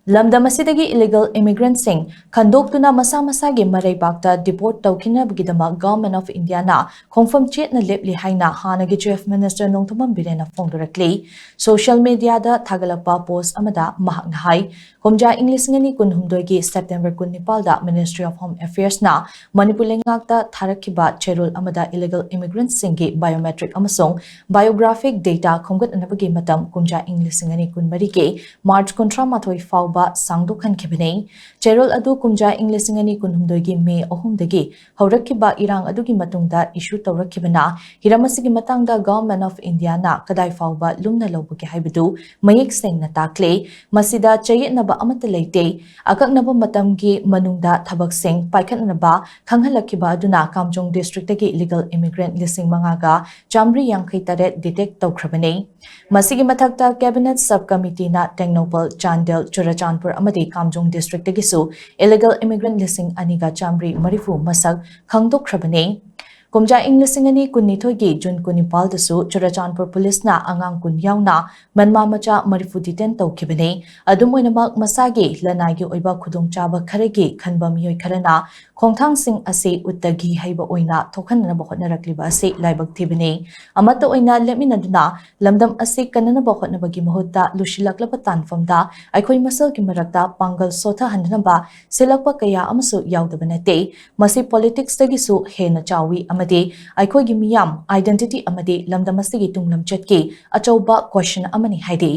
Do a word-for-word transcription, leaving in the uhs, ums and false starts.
ꯂꯝꯗꯝ ꯑꯁꯤꯗꯒꯤ illegal immigrantꯁꯤꯡ ꯈꯟꯗꯣꯛꯇꯨꯅ ꯃꯁꯥ ꯃꯁꯥꯒꯤ ꯃꯔꯩꯕꯥꯛꯇ deport ꯇꯧꯈꯤꯅꯕꯒꯤꯗꯃꯛ Government of Indiaꯅ ꯈꯣꯡꯐꯝ ꯆꯦꯠꯅ ꯂꯦꯞꯂꯤ ꯍꯥꯏꯅ ꯍꯥꯟꯅꯒꯤ Chief Minister Nongthombam ꯕꯤꯔꯦꯟꯅ ꯐꯣꯡꯗꯣꯔꯛꯂꯤ꯫ Social mediaꯗ ꯊꯥꯒꯠꯂꯛꯄ post ꯑꯃꯗ ꯃꯍꯥꯛꯅ ꯍꯥꯏ, ꯀꯨꯝꯖꯥ ꯏꯪ ꯂꯤꯁꯤꯡ ꯑꯅꯤ ꯀꯨꯟꯍꯨꯝꯗꯣꯏꯒꯤ September ꯀꯨꯟꯅꯤꯄꯥꯜꯗ Ministry of Home Affairsꯅ Manipur ꯂꯩꯉꯥꯛꯇ ꯊꯥꯔꯛꯈꯤꯕ ꯆꯦꯔꯣꯜ ꯑꯃꯗ illegal immigrantꯁꯤꯡꯒꯤ biometric ꯑꯃꯁꯨꯡ biographic data ꯈꯣꯝꯒꯠꯅꯅꯕꯒꯤ ꯃꯇꯝ ꯀꯨꯝꯖꯥ ꯏꯪ ꯂꯤꯁꯤꯡ ꯑꯅꯤ ꯀꯨꯟꯃꯔꯤꯒꯤ March ꯀꯨꯟꯊ꯭ꯔꯥꯃꯥꯊꯣꯏ ꯐꯥꯎꯕ ꯁꯥꯡꯗꯣꯛꯍꯟꯈꯤꯕꯅꯤ꯫ ꯆꯦꯔꯣꯜ ꯑꯗꯨ ꯀꯨꯝꯖꯥ ꯏꯪ ꯂꯤꯁꯤꯡ ꯑꯅꯤ ꯀꯨꯟꯍꯨꯝꯗꯣꯏꯒꯤ May ꯑꯍꯨꯝꯗꯒꯤ ꯍꯧꯔꯛꯈꯤꯕ ꯏꯔꯥꯡ ꯑꯗꯨꯒꯤ ꯃꯇꯨꯡꯗ issue ꯇꯧꯔꯛꯈꯤꯕꯅ ꯍꯤꯔꯝ ꯑꯁꯤꯒꯤ ꯃꯇꯥꯡꯗ Government of Indiaꯅ ꯀꯗꯥꯏ ꯐꯥꯎꯕ ꯂꯨꯝꯅ ꯂꯧꯕꯒꯦ ꯍꯥꯏꯕꯗꯨ ꯃꯌꯦꯛ ꯁꯦꯡꯅ ꯇꯥꯛꯂꯦ꯫ ꯃꯁꯤꯗ ꯆꯌꯦꯠꯅꯕ ꯑꯃꯠꯇ ꯂꯩꯇꯦ꯫ ꯑꯀꯛꯅꯕ ꯃꯇꯝꯒꯤ ꯃꯅꯨꯡꯗ ꯊꯕꯛꯁꯤꯡ ꯄꯥꯏꯈꯠꯅꯕ ꯈꯪꯍꯜꯂꯛꯈꯤꯕ ꯑꯗꯨꯅ ꯀꯥꯝꯖꯣꯡ districtꯇꯒꯤ illegal immigrant ꯂꯤꯁꯤꯡ ꯃꯉꯥꯒ ꯆꯥꯃꯔꯤ ꯌꯥꯡꯈꯩ ꯇꯔꯦꯠ detect ꯇꯧꯈ꯭ꯔꯕꯅꯤ꯫ ꯃꯁꯤꯒꯤ ꯃꯊꯛꯇ Cabinet Sub Committeeꯅ ꯇꯦꯡꯅꯧꯄꯜ, ꯆꯥꯟꯗꯦꯜ, ꯆꯨꯔꯆꯥꯟꯄꯨꯔ ꯑꯃꯗꯤ ꯀꯥꯝꯖꯣꯡ districtꯇꯒꯤꯁꯨ illegal immigrant ꯂꯤꯁꯤꯡ ꯑꯅꯤꯒ ꯆꯥꯃꯔꯤ ꯃꯔꯤꯐꯨ ꯃꯁꯛ ꯈꯪꯗꯣꯛꯈ꯭ꯔꯕꯅꯤ꯫ ꯀꯨꯝꯖꯥ ꯏꯪ ꯂꯤꯁꯤꯡ ꯑꯅꯤ ꯀꯨꯟꯅꯤꯊꯣꯏꯒꯤ June ꯀꯨꯟꯅꯤꯄꯥꯜꯗꯁꯨ ꯆꯨꯔꯆꯥꯟꯄꯨꯔ ꯄꯨꯂꯤꯁꯅ ꯑꯉꯥꯡ ꯀꯨꯟ ꯌꯥꯎꯅ ꯃꯟꯃꯥ ꯃꯆꯥ ꯃꯔꯤꯐꯨ detain ꯇꯧꯈꯤꯕꯅꯤ꯫ ꯑꯗꯨꯝ ꯑꯣꯏꯅꯃꯛ, ꯃꯁꯥꯒꯤ ꯂꯅꯥꯏꯒꯤ ꯑꯣꯏꯕ ꯈꯨꯗꯣꯡꯆꯥꯕ ꯈꯔꯒꯤ ꯈꯟꯕ ꯃꯤꯑꯣꯏ ꯈꯔꯅ ꯈꯣꯡꯊꯥꯡꯁꯤꯡ ꯑꯁꯤ ꯎꯠꯇꯒꯤ ꯍꯩꯕ ꯑꯣꯏꯅ ꯊꯣꯛꯍꯟꯅꯕ ꯍꯣꯠꯅꯔꯛꯂꯤꯕ ꯑꯁꯤ ꯂꯥꯏꯕꯛ ꯊꯤꯕꯅꯤ꯫ ꯑꯃꯠꯇ ꯑꯣꯏꯅ ꯂꯦꯞꯃꯤꯟꯅꯗꯨꯅ ꯂꯝꯗꯝ ꯑꯁꯤ ꯀꯟꯅꯅꯕ ꯍꯣꯠꯅꯕꯒꯤ ꯃꯍꯨꯠꯇ, ꯂꯨꯁꯤꯜꯂꯛꯂꯕ ꯇꯥꯟꯐꯝꯗ ꯑꯩꯈꯣꯏ ꯃꯁꯦꯜꯒꯤ ꯃꯔꯛꯇ ꯄꯥꯡꯒꯜ ꯁꯣꯊꯍꯟꯅꯕ ꯁꯤꯜꯂꯛꯄ ꯀꯌꯥ ꯑꯃꯁꯨ ꯌꯥꯎꯗꯕ ꯅꯠꯇꯦ꯫ ꯃꯁꯤ politicsꯇꯒꯤꯁꯨ ꯍꯦꯟꯅ ꯆꯥꯎꯏ ꯑꯃꯗꯤ ꯑꯩꯈꯣꯏꯒꯤ ꯃꯤꯌꯥꯝ, identity ꯑꯃꯗꯤ ꯂꯝꯗꯝ ꯑꯁꯤꯒꯤ ꯇꯨꯡꯂꯝꯆꯠꯀꯤ ꯑꯆꯧꯕ question ꯑꯃꯅꯤ ꯍꯥꯏꯔꯤ꯫